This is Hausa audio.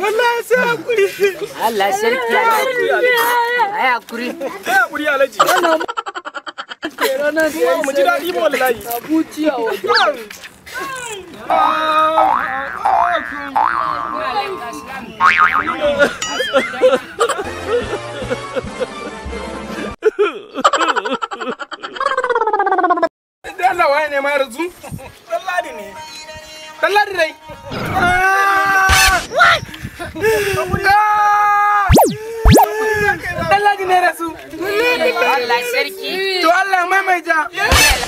Wallahi sai hakuri. Allah sarki ai hakuri. Ai hakuri Alhaji. Wannan mu ji daɗi ba wallahi. Abuci a waje. Da Allah waye ne ma yanzu? Dalladi ne. Dalladi dai. Dalladi ne rasu. Allah sarki. To Allah maimaita.